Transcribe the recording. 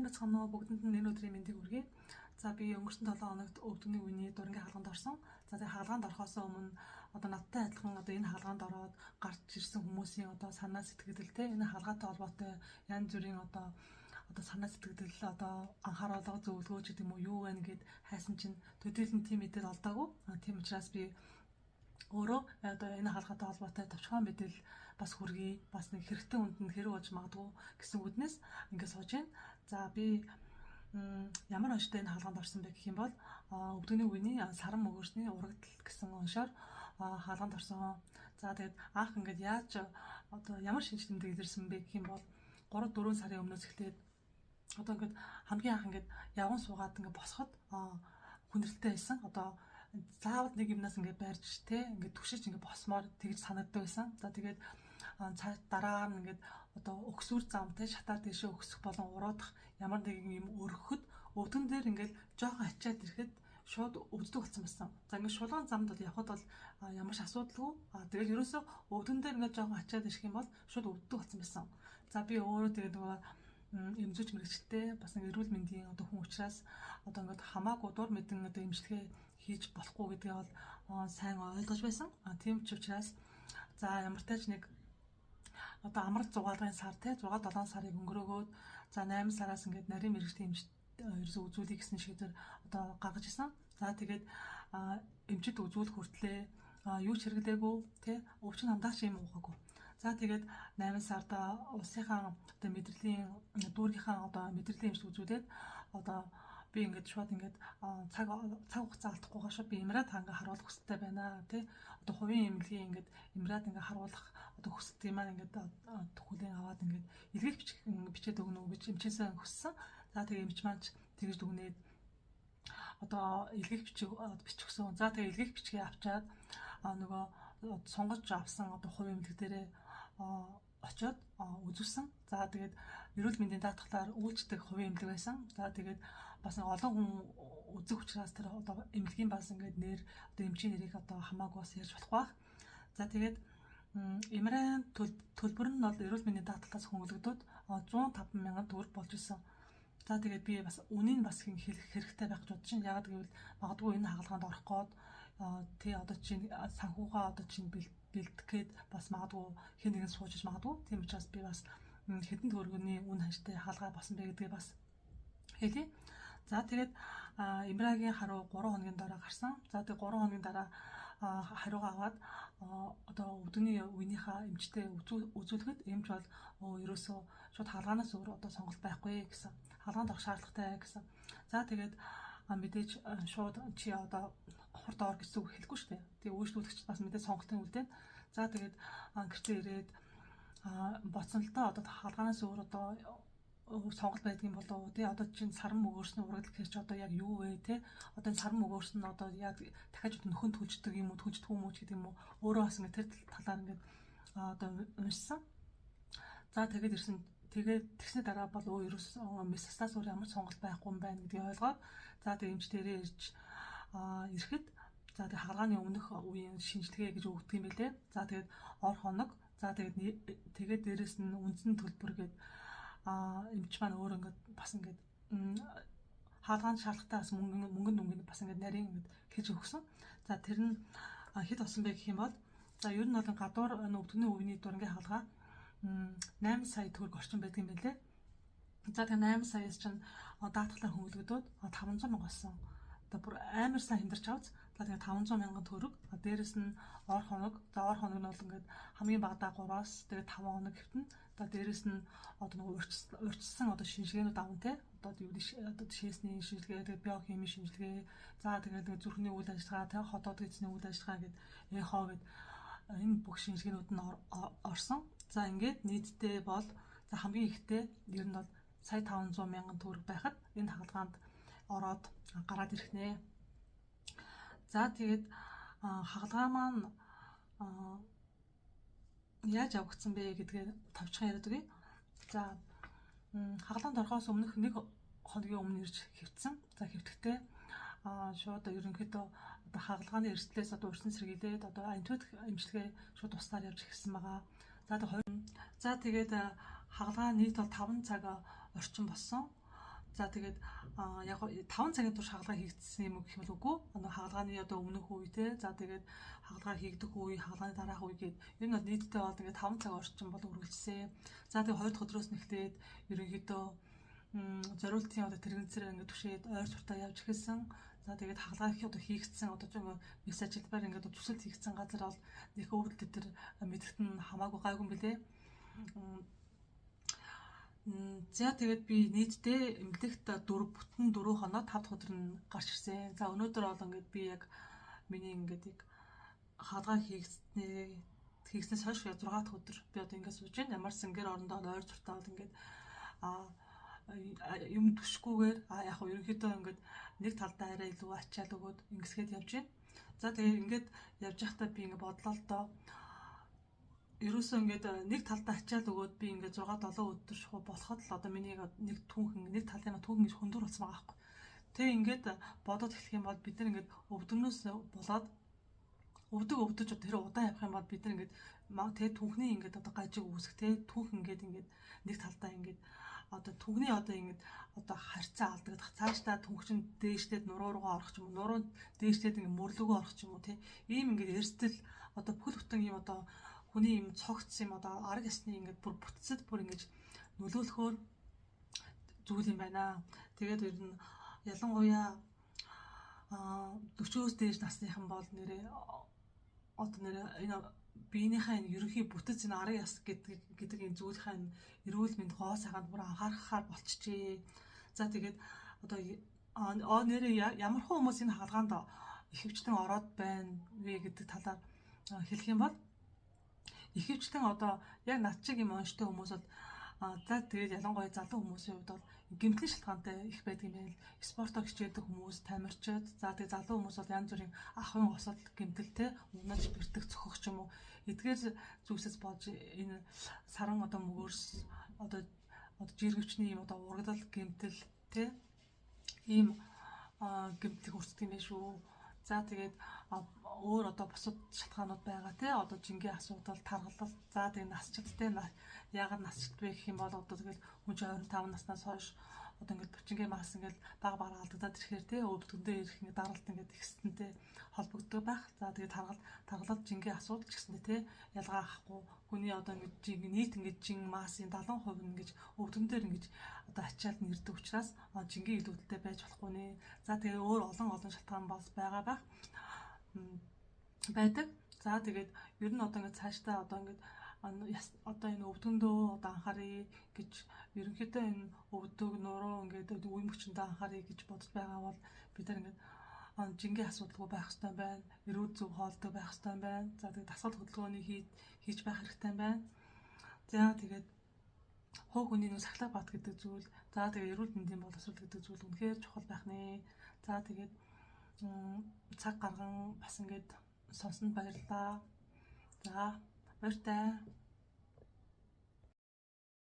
Сайн байцгаана уу, бүгдэнд нь энэ өдрийн мэндийг хүргэе. За, би өнгөрсөн 7 хоногт өвдөгний үений дурангийн хагалгаанд орсон. За, тэгээ хагалгаанд орохоос өмнө одоо надтай адилхан одоо энэ хагалгаанд ороод гарч ирсэн хүмүүсийн одоо санаа сэтгэл, те, энэ хагалгаатай холбоотой янз бүрийн одоо санаа сэтгэл, одоо анхааруулга, зөвлөгөө ч гэдэг юм уу, юу вэ гэд хайсан чинь төдийлөн тийм мэдээлэл олдоогүй. Тийм учраас би өөрөө одоо энэ хаалгатай холбоотой товчхон мэдээлэл бас хүргэе. Бас нэг хэрэгтэй хүнд нь хэрэг болж магадгүй гэсэн үднэс ингээд сууж байна. За, би ямар онштой энэ хаалганд орсон бэ гэх юм бол өвдөгний үений саран мөгөөсний урагдал гэсэн оншоор хаалганд орсон. За, тэгээд анх ингээд яаж одоо ямар шинж тэмдэг илэрсэн бэ гэх юм бол 3 4 сарын өмнөөс эхлээд одоо ингээд хамгийн анх ингээд явган суугаад ингээд босоход хүндрэлтэй байсан. Одоо заавал нэг юмнаас ингээд байрч, те, ингээд түшиж ингээд босмоор тэгж санагддаг байсан. За, тэгээд дараа нь ингээд одоо өгсүр зам, те, шатаар дэшээ өгсөх болон уруудах ямар нэгэн юм өргөхөд өвдөн дээр ингээд жоохон ачаад ирэхэд шууд өвддөг болсон байсан. За, ингээд шулуун замд бол явхад бол ямар ч асуудалгүй. А тэгэл ерөөсөө өвдөн дээр ингээд жоохон ачаад ирэх юм бол шууд өвддөг болсон байсан. За, би өөрөө тэгээд нөгөө эмзүүч мэргэжилтэй, бас нэг эрүүл мэндийн одоо хүн учраас одоо ингээд хамаагүй дур мэдэн одоо эмчилгээ хийж болохгүй гэдгээ бол сайн ойлгож байсан. Тийм ч учраас за ямар ч нэг одоо амралт зугаалгын сар, те, 6 7 сарыг өнгөрөөгөөд, за 8 сараас ингээд нарийн мэргэжлийн эмч ерөөсөө үзүүлэх гэсэн шийдвэр одоо гаргаж исэн. За, тэгээд эмчит үзүүлэх хүртлээ юу ч хэрэглээгүй, те, өвчин хамдаач юм уугаагүй. За, тэгээд 8 сард улсынхаа одоо мэдрэлийн дүүргийнхаа одоо мэдрэлийн эмчит үзүүлээд одоо би ингээд шууд ингээд цаг цаг хугацаа алдахгүйгаа шууд би MRI-д ингээ харуулах хүсэлтэй байна, тий, одоо хувийн эмнэлгийн ингээд MRI-д ингээ харуулах одоо хүсэлтийг маань ингээд хүлээн аваад ингээд илгээх бичих бичээд өгнө үү гэж эмчээсээ хүссэн. За, тэгээ эмч маань тэгж дүгнээд одоо илгээх бичиг бичихсэн. За, тэгээ илгээх бичгээ авчаад нөгөө сонгож авсан одоо хувийн эмнэлэг дээрээ очиод үзүүлсэн. За, тэгээд эрүүл мэндийн даатгалаар үйлчдэг хувийн эмнэлэг байсан. За, тэгээд бас нэг олон хүн үзэх учраас тэр одоо эмнэлгийн бас ингээд нэр, одоо эмчийн нэрийг одоо хамаагүй бас ярьж болох байх. За, тэгээд MRI төлбөр нь бол эрүүл мэндийн даатгалаас хөнгөлөгдөөд 105 мянган төгрөг болж исэн. За, тэгээд би бас үнийг бас хэлэх хэрэгтэй байх гэж бодож байна. Яагаад гэвэл магадгүй энэ хагалгаанд орох гээд, тий, одоо чинь санхугаа одоо чинь бэлдэх гээд бас магадгүй хэн нэгэн сууж иж магадгүй. Тийм учраас би бас хэдэн төгрөгийн үн ханштай хаалгаа болсон бэ гэдгээ бас хэлье. За, тэгээд MRI-гийн хариу 3 хоногийн дараа гарсан. За, тэгээд 3 хоногийн дараа хариугаа аваад одоо өвдөгний үеийнхаа эмчтэй үзүүлэхэд эмч бол ерөөсөө шууд хаалгаанаас өөр одоо сонголт байхгүй гэсэн. Хаалгаанд орох шаардлагатай гэсэн. За, тэгээд мэдээж шууд чи одоо хурд ор гэсэн үг хэлэхгүй шүү дээ. Тэгээ үйлчлүүлэгч бас мэдээж сонголтын үлдээн. За, тэгээд гэртээ ирээд бодсон л доо, одоо хаалгаанаас өөр одоо сонголт байдаг юм болов уу, тий, одоо чинь саран мөгөөрсөн урагдал гэхэр чи одоо яг юу вэ, тий, одоо энэ саран мөгөөрсөн нь одоо яг дахиад нөхөн төлждөг юм уу, төлждөг юм уу ч гэдэг юм уу, өөрөө бас ингээд тэр талаар ингээд одоо уншсан. За, тэгээд ирсэн, тэгээд тэгсний дараа бол ерөөс мессаас өөр ямар сонголт байхгүй юм байна гэдгийг ойлгоод, за тэгээд эмч дээрээ ирж ирэхэд, за тэгээд хагалгааны өмнөх үеийн шинжилгээ гэж өгдөг юм билээ. За, тэгээд ор хоног, за тэгээд тэгээд дээрэс нь үндсэн төлбөр гээд эмч маань өөр ингээд бас ингээд хаалгаанд шаардлагатай бас мөнгө мөнгө дүнгийн бас ингээд нарийн ингээд хийж өгсөн. За, тэр нь хэд болсон бэ гэх юм бол, за ер нь бол гадуур өвдөгний өвний дурангийн хаалгаа 8 сая төгрөг орчим байдаг юм билээ. За, тэгээ 8 саяас чинь даатгалаар хөнгөлөгдөөд 500 мянга болсон. Одоо бүр амар сайн хямдарч авц. За, тэгээ 500 мянган төгрөг. Дээрэс нь ор хоног. За, ор хоног нь бол ингээд хамгийн багадаа 3-аас тэгээ 5 хоног хэвтэн. За, дээрэс нь одоо нэг урьдчилсан одоо шинжилгээнүүд авна, те. Одоо юу гэдэг, одоо шээсний шинжилгээ, тэгээ биохимийн шинжилгээ. За, тэгээд зүрхний үйл ажиллагаа, те, ходоод гэдэсний үйл ажиллагаа гэд, эхо гэд энэ бүх шинжилгээнүүд нь орсон. За, ингээд нийтдээ бол, за, хамгийн ихтэй ер нь бол сая 500 мянган төгрөг байхад энэ хагалгаанд ороод гараад ирэх нэ. За, тэгээд хагалгаа маань яаж явагдсан бэ гэдгээ товчхон яриад өгье. За, хагалгаанд орохоос өмнөх нэг хоногийн өмнө ирж хэвтсэн. За, хэвтэхдээ шууд ерөнхийдөө одоо хагалгааны эрсдлээс одоо урьдчилан сэргийлээд одоо антибиотик эмчилгээ шууд туснаар явж эхэлсэн байгаа. За, тэгээд хагалгаа нийт бол 5 цаг орчим болсон. За тэгээд яг 5 цагийн турш хагалгаа хийгдсэн юм уу гэх юм бол үгүй. Хагалгааны одоо өмнөх үе те. За тэгээд хагалгаа хийгдэх үе, хагалгааны дараах үе гээд ер нь бол нийтдээ бол ингээд 5 цаг орчим бол үргэлжлэсэн. За тэгээд 2 дахь өдрөөс нь эхлээд ерөнхийдөө зориултын одоо тэрэгцээр ингээд түшээд ойр суртаа явж эхэлсэн. За тэгээд хагалгаа одоо хийгдсэн одоо ч ингээд мэс ажилбар ингээд төсөлт хийгдсэн газар бол нэг өвдөлт тэр мэдрэхтэн хамаагүй гайгүй юм билээ. За тэгээд би нийтдээ эмнэлэгт 4 бүтэн 4 хоноо 5 дахь өдөр нь гарч ирсэн. За өнөөдөр бол ингээд би яг миний ингээд яг хаалгаа хийгдснээс хойш 6 дахь өдөр би одоо ингээд сууж байна. Ямар ч гэр орондоо ойр зуртаа бол ингээд юм түшгүйгээр яг хөө ерөнхийдөө ингээд нэг талдаа арай илүү ачаал өгөөд ингэсгээд явж байна. За тэгээд ингээд явж байхдаа би ингээд бодлоо л доо. Ерөөсөө ингээд нэг талдаа ачаал өгөөд би ингээд 6 7 өдөр шахуу болоход л одоо миний нэг түүхэн нэг талын түүхэн гэж хөндөр болсон байгаа байхгүй. Тэгээ ингээд бодоод эхлэх юм бол бид нар ингээд өвдгөнөөс болоод өвдөж тэр удаан явах юм бол бид нар ингээд тэгээ түүхний ингээд одоо гажиг үүсэх те түүх ингээд ингээд нэг талдаа ингээд одоо түүхний одоо ингээд одоо харьцаа алдагдах, цаашдаа түүх чинь дээшлээд нуруу руугаа орох ч юм уу, нуруу дээшлээд ингээд мөрлөгөө орох ч юм уу те ийм ингээд эрсдэл одоо бүхэл бүтэн ийм одоо хүний юм цогц юм одоо арга ясны ингээд бүр бүтцэд бүр ингэж нөлөөлөхөөр зүйл юм байна. Тэгээд ер нь ялангуяа 40-өөс дээш насныхан бол нэрээ одоо нэрээ энэ биенийхээ энэ ерөнхий бүтэц энэ арын яс гэдэг энэ зүйлийнхээ энэ эрүүл мэнд гоо сайханд бүр анхаарахаар болчихжээ. За тэгээд одоо нэрээ ямар хүмүүс энэ хагалгаанд ихэвчлэн ороод байна вэ гэдэг талаар хэлэх юм бол ихэвчлэн одоо яг над чиг юм онштой хүмүүс бол за тэгээд ялангуяа залуу хүмүүсийн хувьд бол гэмтлийн шалтгаантай их байдаг юм байна. Спортоор хичээлдэг хүмүүс, тамирчид, за тэгээд залуу хүмүүс бол янз бүрийн ахуйн осол гэмтэлтэй унаж бэртэх цохих ч юм уу. Эдгээр зүйлсээс болж энэ саран одоо мөгөөрс одоо жиргэвчний юм одоо урагдал гэмтэл те ийм гэмтэл хүртдэг юм байна шүү. За тэгээд өөр одоо бусад шалтгаанууд байгаа те одоо жингийн асуудал, таргалал, за тэгээд насчдтай яагаад насчд вэ гэх юм бол одоо тэгэл хүн чинь 25 наснаас хойш одоо ингээд булчингийн мас ингээд баг багаар алдагдаад ирэхээр те өвдгөндөө ирэх ингээд даралт ингээд ихсэнтэй холбогддог байх. За тэгээд таргалал жингийн асуудал ч гэсэндээ те ялгаа авахгүй хүний одоо ингээд жин нийт ингээд жин массын 70% нь ингээд өвдгөн дээр ингээд одоо ачаал нь ирдэг учраас жингийн илүүдэлтэй байж болохгүй нэ. За тэгээд өөр олон олон шалтгаан бас байгаа байх байдаг. За тэгээд ер нь одоо ингээд цаашдаа одоо ингээд одоо энэ өвдгөндөө одоо анхааръя гэж ерөнхийдөө энэ өвдөг нуруу ингээд үе мөчөндөө анхааръя гэж бодож байгаа бол бид нар ингээд жингийн асуудалгүй байх хэрэгтэй байна. Эрүүл зөв хоолтой байх хэрэгтэй байна. За тэгээд дасгал хөдөлгөөний хийж байх хэрэгтэй байна. За тэгээд хувь хүний нөө сахилга бат гэдэг зүйл, за тэгээд эрүүл мэндийн боловсрол гэдэг зүйл үнэхээр чухал байх нэ. За тэгээд цаг гарган бас ингээд сонсонд баярлалаа. За баяртай.